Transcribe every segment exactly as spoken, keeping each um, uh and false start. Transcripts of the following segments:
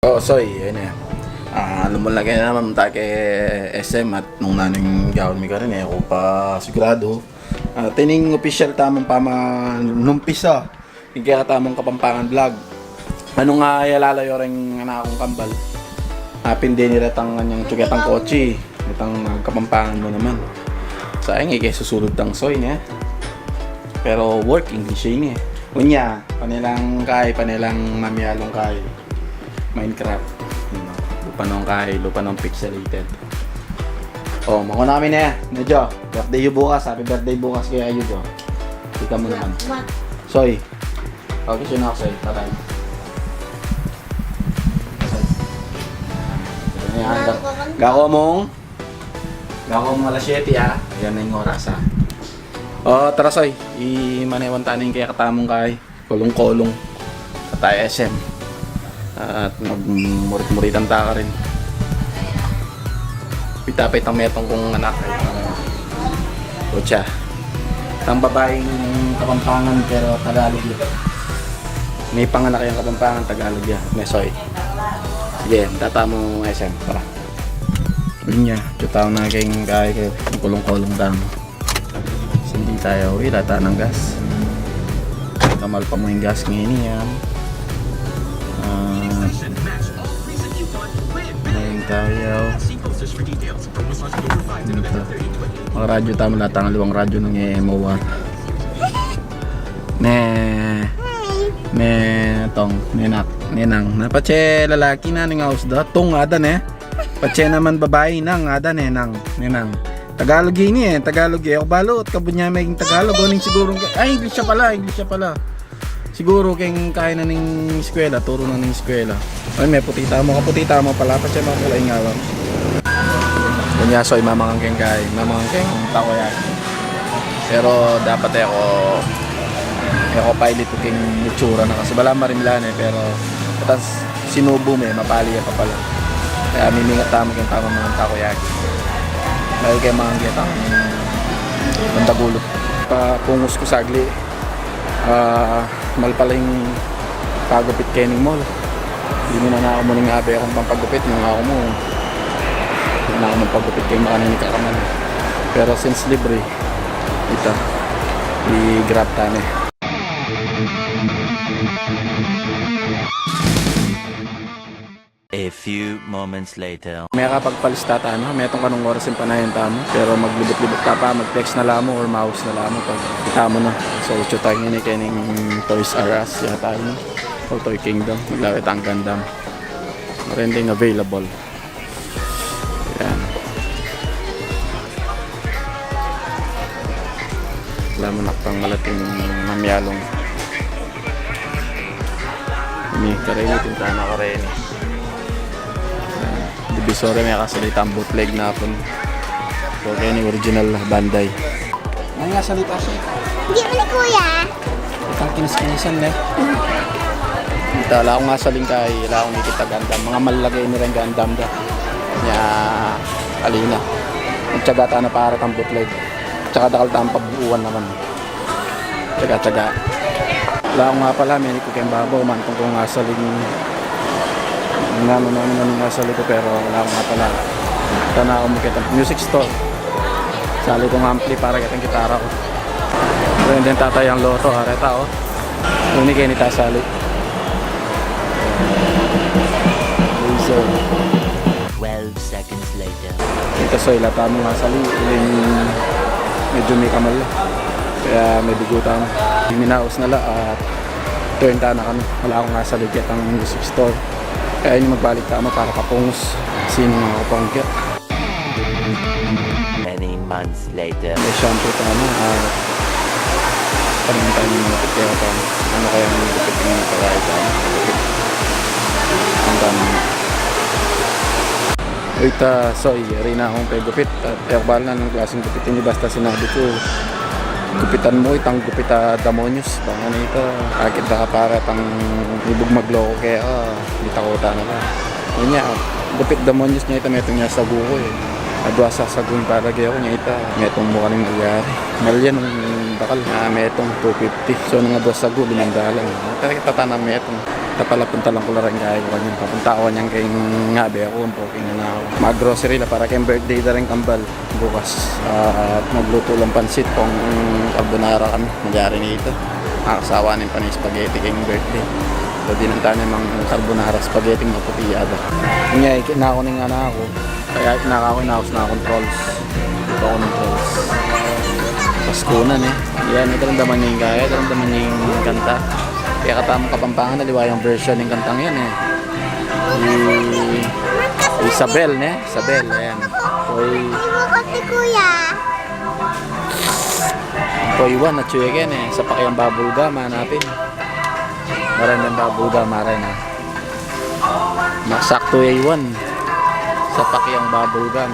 O, Soy, ayun e. Ah, lumulage na naman tamu ke S M at nung nanung gawan mi karin e, e ku pa siguradu. Ah, tining opisyal tamung pamanumpisa ing kekatamung Kapampangan vlog. Nung e lalayo reng anak kung kambal, ah, pin deni retang kanyang tsuke tang kotse, itang Kapampangan mu naman. Sayang e, ke susulud tang Soy ne. Pero work English e ini e. Unya, pane lang kay, pane lang mamialung kay Minecraft. Lupa nong kay, lupa nong pixelated. O, makuna kami ne. Ne, Jo, birthday yu bukas. Happy birthday bukas kaya yu, Jo. Ika mu naman. Soy. Okay, sino ako, Soy? Patay. Soy. Ayan, ga-, gako mong, gako mong alas siyete, a. Ayan na ing oras, a. O, tara, Soy. Imanewan ta ne ing kekatamung kay Kolong-Kolong. Patay S M. At magmurit-muritan ta karin. Pita pa itang metung kung anak. O siya. Itang babaing Kapampangan pero Tagalog ya. May panganak yang Kapampangan, Tagalog ya. Mesoy. Sige, tatamu S M. Tara. Yun ya, tatamu na keng kay, keng Kolong-Kolong tamu. Sindi tayu, uy, lata nang gas. Kamal pa mu ing gas ngeni, yan. Ah, ngayon tayu. Ito. Makaradyo tamu, lata nang aliwang radyo nung e mu war. Ne, ne, Tong, ne, Nak, ne, Nang. Na patse lalaki na, ningaus da. Tong, ada ne. Patse naman babai, Nang, ada ne, Nang, ne, Nang. Tagalog ini e, Tagalog e. O balu, at kabud nya meging Tagalog, o ning siguro, ay, English ya pala, English ya pala. Siguro keng kay na ning eskwela, turu na ning eskwela. Ay, me puti tamu, kaputi tamu pala, patse makula ing alam. Unya, Soy, mamangan keng kay, mamangan keng takoyaki. Pero dapat e ku, e ku pailit keng itsura na kasi bala marimla ne, pero katang sinubu me, mapali ya pa pala. Kaya mimingat tamu keng pamamangan takoyaki. Dahil keng mangan ketang Bandagulut. Papungus ku sagli. Ah, mal pala ing pagupit kening mall. Dinu na naku mu ning abe kung pampagupit, nung aku mu, dinu na naku mu pagupit keng makanini karaman. Pero since libre, ita, i-grab ta ne. A few moments later. Mekapagpalista ta, no? Metung kanung oras ing panayan tamu. Pero maglibut-libut ta pa, mag-text na la mu or maus na la mu pag kita mu na. So, itsu tamu ngeni kening Toys R Us yata, no? O Toy Kingdom. Maglawe tang Gundam. Marending available. Yan. Ala mu na pang malating mamialung. Ini, kareni, tinta na kareni. Divisoria, mekasali tang bootleg na pun. So, keni original Bandai. Ay, nga salita siya. Hindi mo na, kuya. Itang kinis-kinisan, ne? Ita, ala kung asaling kay, ala kung ikit a Gundam. Mga malagay ni rin Gundam da. Nya, ali na. Magtyaga ta na para tang bootleg. Tsaka dakal tang pabuuan naman. Tsaga-tsaga. Ala kung nga pala, meni ku keng babaw, mantung kung asaling, nanu, nanu, nanu, ngasali ku, pero ala kung nga pala. Tana ku mu ketang music store. Sali kung ampli para ketang gitara ku. Pero hindi tatay ang loto, areta, o. Ini keni ta sali. Laser. Twelve seconds later. Ita, Soy, ala tamung asali, uling medyu mikamal la. Kaya medugu tamu. Minaus na la at turn ta na kami. Ala kung asali ketang music store. Kaya ini magbalik tamu para kapungus. Sino nga kapangkit? Many months later. May shampoo tamu, ah, paminta yung mga gupit kaya tamu. Ano kaya ang gupit ng mga pagkain tamu? Ang dami. Ita, Soy, yari na kung kay gupit. At e ku balu nanung klaseng gupit ini, basta sinabi ku, gupitan mu itang gupit a demonyos. Bang ita, akit da ka para tang ibug magloko kaya, ah, ita ku tana ka. Yun nya, gupit demonyos nya ita, metung nya sagu ku e. Adua sa sagu ing palage ku, nya ita, metung mu karing malyari. Malyan nung dakal, ah, metung two fifty. So, nung adua sagu, limang dalan. Pero kita tanam metung. Ita pala puntalan ku la rin kaya ku kanyan. Papunta ku kanyan keng abe ku, ampo keng anak ku. Mag-grocery la para keng birthday da ring kambal. Bukas, ah, maglutu lang pansit kung carbonara kan. Malyari na ita. Nakasawa na ing pan-spaghetti keng birthday. So, dinan tana mang carbonara spaghetti maputi ada. Nya, ikit na ku ning anak ku. Kaya inaka ku, inaus na akung trolls. Ito akung trolls. Pasko na, ne? Yan, ita, daramdaman yu ing kaya, daramdaman yu ing kanta. Kaya katamung Kapampangan, aliwa yang version ning kantang yan, eh. I Isabel, ne? Isabel, ayan. Koy, Iwan ko si Kuya. Koy Iwan, atyu ya ken, eh. Sapak yang bubble gum, hanapin. Maray yang bubble gum, maray na. Masaktu ya, Iwan. Sapak yang bubble gum.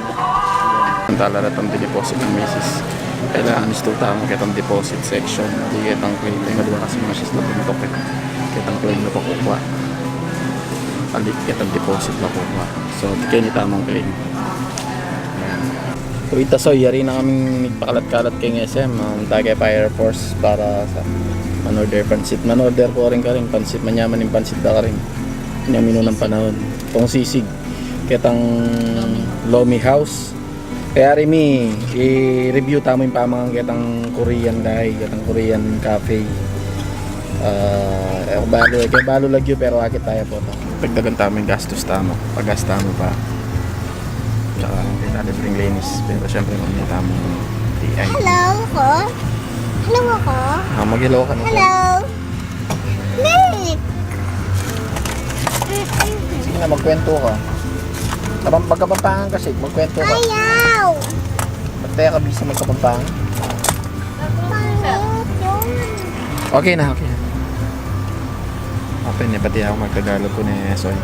Antala retang dineposit ning misis. Kailangan istu tamu ketang deposit section. Di ketang claim. Ay, madua kasi misis na buntuk, eh. Ketang claim na pakukua. Alit ketang deposit pakukua. So, keni tamung claim. Ayan. O ita, so, yari na kaming migpakalat-kalat keng S M, ah, punta kaya pa Air Force para sa manorder pansit. Manorder ku rin karin pansit, manyaman ing pansit da karin. Inyang minunang panahun. Itang sisig, ketang Lomi House. Kaya rin mi, i-review tamu ing pamangan ketang Korean guy, ketang Korean cafe. Ah, e ku balu, e ku balu lagyu, pero akit taya pu ta. Dagdagan tamu ing gastus tamu, pagas tamu pa. Tsaka kita libreng linis. Pero syempre, mamili tamu ng A I. Hello ako. Hello ako. Ah, mag-hello ka na. Hello. Nick. Sige na, magkwento ka. Kapag magkapampangan kasi, magkwento ka. Ayaw. Ba't kaya ka busy magkapampangan? Pangit yun. Okay na, okay na. Open, e pati aku magtagalog ku ne, Soy.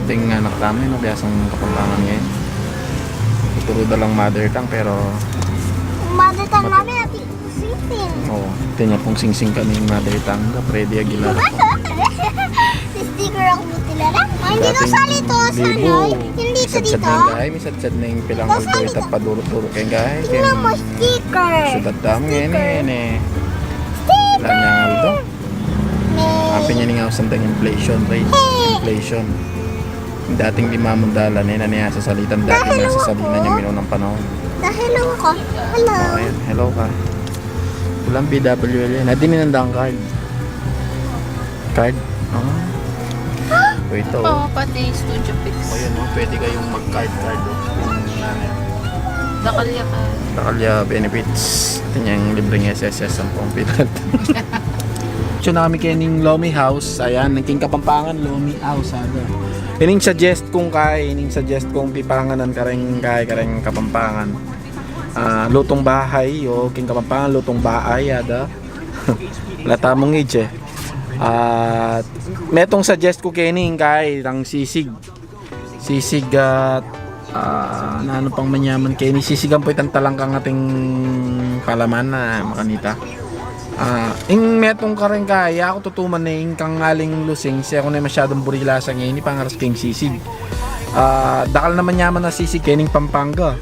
Ating anak tamu, e na biasang Kapampangan ngeni. Tuturu da lang mother tongue, pero mother tongue namin, ating singsing. Oo, atin ya pung singsing keni mother tongue da, Freddy Aguilar. Sticker aku, buti na lang. Ay, hindi ko sali to, sana. Hindi to dito. Misadsad na ing gahe, misadsad na ing pilang aldo ita paduru-duru keng gahe. Tingnan mo, sticker. Sudad tamu ngeni, ngeni. Sticker. Kailangan aldo. Apin ya ning ausan dang inflation rate. Inflation. Dating lima mung dalan, e na ne sasalitan. Dating sasalitan ne ing minunang panahun. Hello ako. Hello. O, ayan. Hello ka. Walang P W L yan. Atin, minandang card. Card? Ah. Wait, o. Oo, pati Studio Pix. O, yun, o. Pwede kayong mag-card, card, o. Yung, ano, dakal ya ka. Dakal ya benefits. Atin yang libreng S S S, sampung pilat. Atyu na kami keni king Lomi House. Ayan, king Kapampangan, Lomi House, ada. Ining suggest kung kaya, ining suggest kung pipanganan kareng kaya, kareng Kapampangan. Ah, lutung bahay, o king Kapampangan, lutung baay, ada. Wala tamung age, e. At metung suggest ku keni, kaya itang sisig. Sisig at, ah, nanu pang manyaman keni, sisig ampo itang talangkang ating palaman na makanita. Ah, ing metung kareng kaya, aku tutuman ne, ing kang Aling Lusing, e ku ne masyadung buri lasa ngeni, pangaras keng sisig. Ah, dakal na manyaman a sisig kening Pampanga.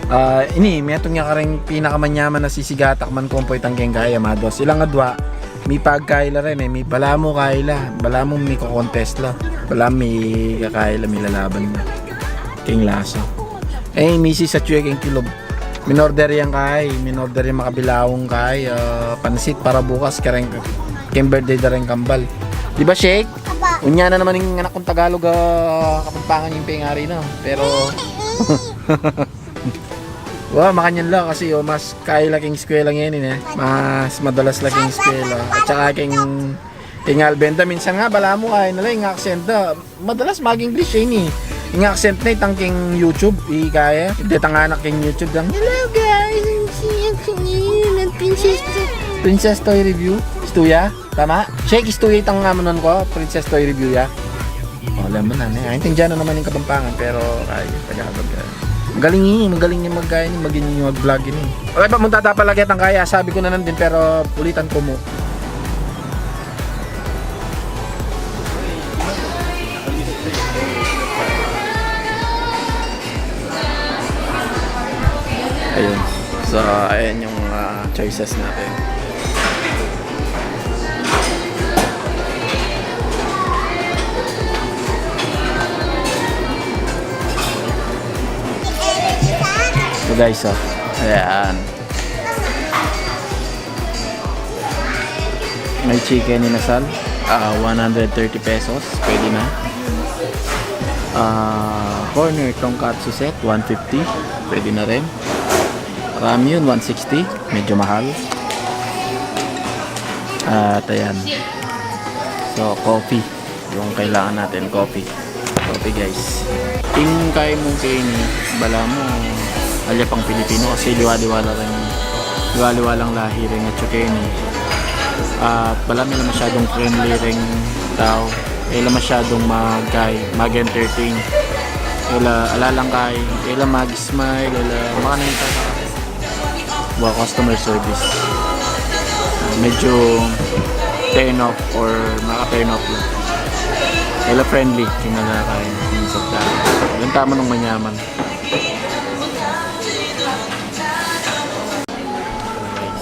Ah, ini, metung ya kareng pinakamanyaman a sisig a atakman ku, ampo itang keng kaya, mados. Ilang adua, mipagkaila rin, e. Mi balamu kaila, balamu miko-contest la. Balamu mikakaila, milalaban la keng lasa. E, misis, atyu ya keng kilub. Minorder yang kaya, minorder yang makabilaung kaya, ah, pansit para bukas kareng, keng birthday da reng kambal. Di ba, Shake? Aba. Unya na naman ing anak kung Tagalog, ah, Kapampangan ing pengari na. Pero, wa, makanyan la kasi, o, mas kaila keng eskwela ngeni, e. Mas madalas la keng eskwela. At saka keng, keng Alvin da, minsan nga, balamu, kaya na la ing accent da. Madalas mag-English, e, ini. Ing accent na itang keng YouTube, i kaya. Detang anak keng YouTube, dang, "Hello, guys, I'm si, I'm si, I'm Princess, Princess Toy Review." Istu ya? Tama? Shake, istu ya itang amanuan ku, Princess Toy Review ya. O, alam mu na, ne. Aintindian na naman ing Kapampangan, pero kaya Tagalog, e. Magaling, e. Magaling yang mag-, ini, mag-, ini, mag-vlog ini. Okay, pamunta ta pala ketang kaya, sabi ku na nandin, pero ulitan ku mu. So, ayan yung, ah, choices natin. So guys, oh. Ayan. May chicken inasal, ah, one hundred thirty pesos, pwede na. Ah, corner tonkatsu set, one fifty, pwede na rin. Ramyun, one sixty, medyo mahal. At ayan. So, coffee. Yung kailangan natin, coffee. Coffee, guys. Ing kaya mung keni, balamu, alya pang Pilipino kasi liwa-liwa la ring, liwa-liwa lang lahi ring atsu keni. At balamu, e la masyadung friendly ring tau. E la masyadung mag-, kay, mag-entertain. E la, ala lang kay, e la mag-smile, e la makanita. Wa customer service. Ah, medyo turn off or maka-turn off lang. E la friendly, kinala kayo minsan tayo. Yung tama nung manyaman.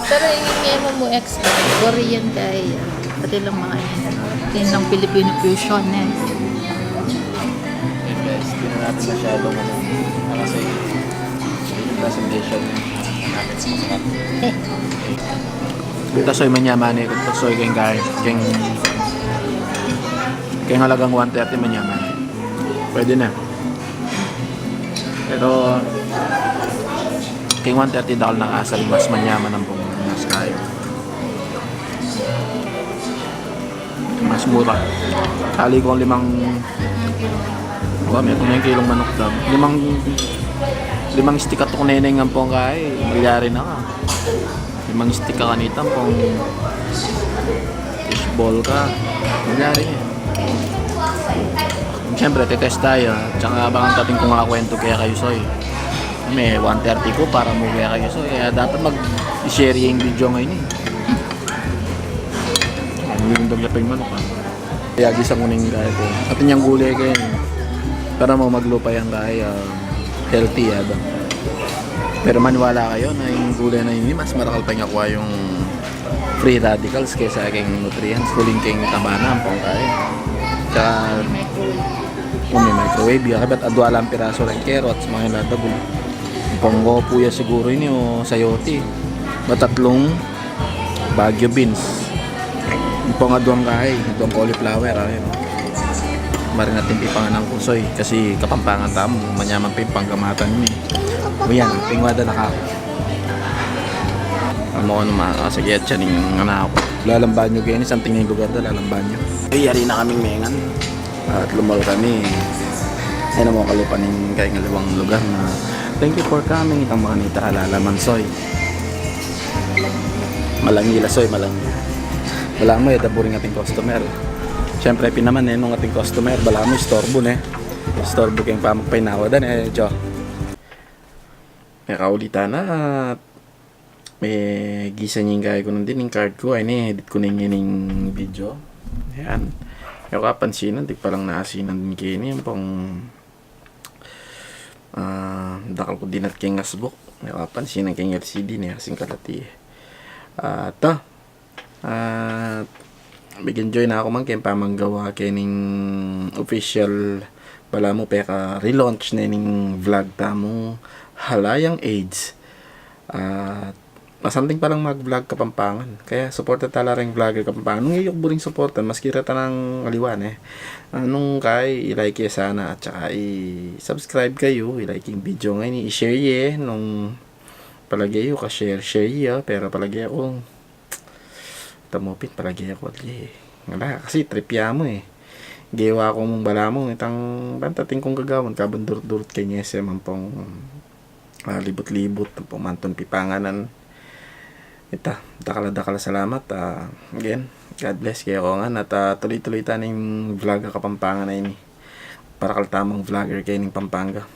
Pero yung emo mu ex, Korean kaya. Pati lang mga, yun lang Filipino fusion eh. Yung guys, di na natin masyadong ano, kasi yung presentation niya. Kita soy manyaman eh, kung soy keng kay, keng, keng halagang one thirty manyaman. Pwede na. Pero, keng one thirty dakal na kasal, mas manyaman ampong mas kaya. Mas mura. Sali ko limang, wa, may kung kilong manok daw. Limang, limang stick at kuneneng ampong kay, malyari na ka. Limang stick ka kanita ampong fishball ka. Malyari na. Siyempre, titest tayo. Tsaka abangan tating kung kakwento kaya kayo, Soy. May one thirty ko para mo kaya kayo, Soy. Kaya dapat mag-share yung video ngayon eh. Ang ganda ng lapay manok, ah. Kaya gisang uning kaya ko. Atin yung gulay kayo. Para mo maglupa yan kaya, ah, healthy, ah, ba? Pero maniwala kayo na yung gulay na yun, mas marakal pa yung aqua yung free radicals kaysa keng nutrients. Huling keng taba na, ampong kaya. Tsaka, kung may microwave, ya, kabat adwa lang piraso lang carrots, mga iladagul. Ampong ko puya siguro ini o sayote. Matatlong Baguio beans. Ampong adwang kay, adwang cauliflower, ay, no? Marin natin pipanganan ku, Soy, kasi Kapampangan tamu, manyaman pa yung panggamatan mi. Uyan, pingwada na ka. Amo ko naman, ah, sige, at siya ning anak ko. Lalamban nyo, gani, something na yung lugar da, lalamban nyo. Ay, yari na kaming mengan. At lumal kami. Ay, namo kalupa ning kay ngaliwang lugar na, "Thank you for coming." Itang mga nita, alala man, Soy. Malangi la, Soy, malangi. Balamu, e da buring ating customer. Siyempre, pin naman, e, nung ating customer, balamu, istorbo, ne. Istorbo keng pamagpainawa da, ne, Jo. Mekaulitan na at me gisa ning kay ku nandin ing card ku, ay, ne, edit ku na ing video. Ayan. Yung kapansinan, di palang naasinan din keni, ampong, ah, dakal ku din at keng asbuk. Yung kapansinan keng L C D, ne, asing kalati. Ah, ta. Ah, mig-enjoy na ku man keng pamanggawa kening official, balamu peka-relaunch ne ning vlog tamu, Halayang Aids. Ah, masanting palang mag-vlog Kapampangan. Kaya suporta tala ring vlogger Kapampangan. Nung e yu buring suportan, maski reta nang aliwa ne. Ah, nung kay, i-like ye sana at saka i-subscribe kayu, i-like ing video ngeni, i-share ye, nung palage yu ka-share, share ye, pero palage ku, tamu pin, palage ku, ye. Ngana, kasi trip ya mu e. Gewa ku mung balamu, itang banta atin kung gagawan, kabang durut-durut keng S M ampong, ah, libut-libut, ampong mantun pipanganan. Ita, dakal a dakal a salamat, ah, again, God bless kekongan, at, ah, tuloy-tuloy ta ning vlog a Kapampangan a ini. Parakal tamung vlogger kening Pampanga.